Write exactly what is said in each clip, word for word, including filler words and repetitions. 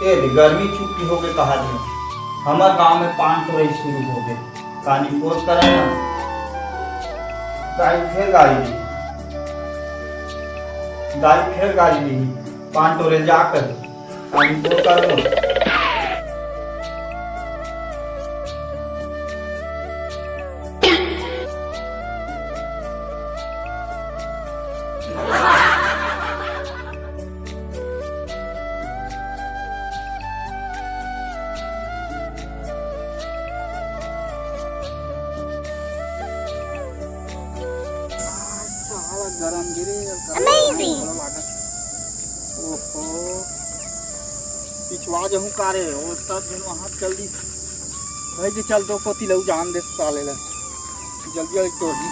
ए दे, गर्मी छुट्टी होगे कहा दे, हमर गांव में पान टोरई शुरू होगे। कानी पोर करा ना, दाई फेर गारी दी, दाई फेर गारी दी, पान टोरे जा कर। कानी पोर कर दो। साला गरम गिरे, गरम Amazing! गरम वाला। ओहो, पिछवा जहूँ का रे, वो सब दिन वहाँ चल दी। भाई जी, चल दो कोती लऊ जान दे साले ला। जल्दी जल्दी तोड़ दी।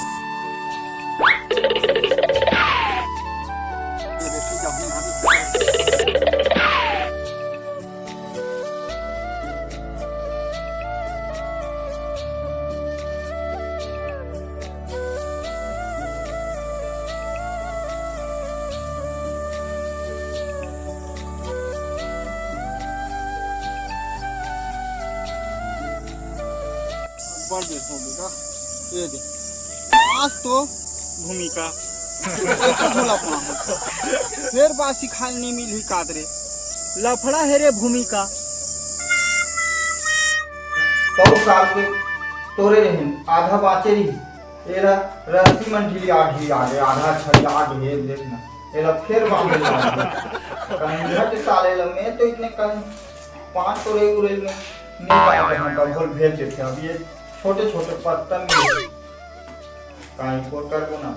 ये देखो, जाऊँ यहाँ भी। बढ़ दे, हो बेटा, ये दे। आज तो भूमिका। भोला पान। फेर बासी खाए नहीं मिलही कादरे। लफड़ा हे रे भूमिका। कऊ साल के तोरे रहिन, आधा बाचे रही। एला रस्सी मन ढीला ढीला गे, आधा छल्ला गे, देख ना। एला फेर बांधे ला। कंझट साले ला, मैं तो इतने कन पान टोरे उरे में नहीं पाए, हम का घोल भेज देते। अब ये छोटे छोटे पत्तन में काई को करबो ना।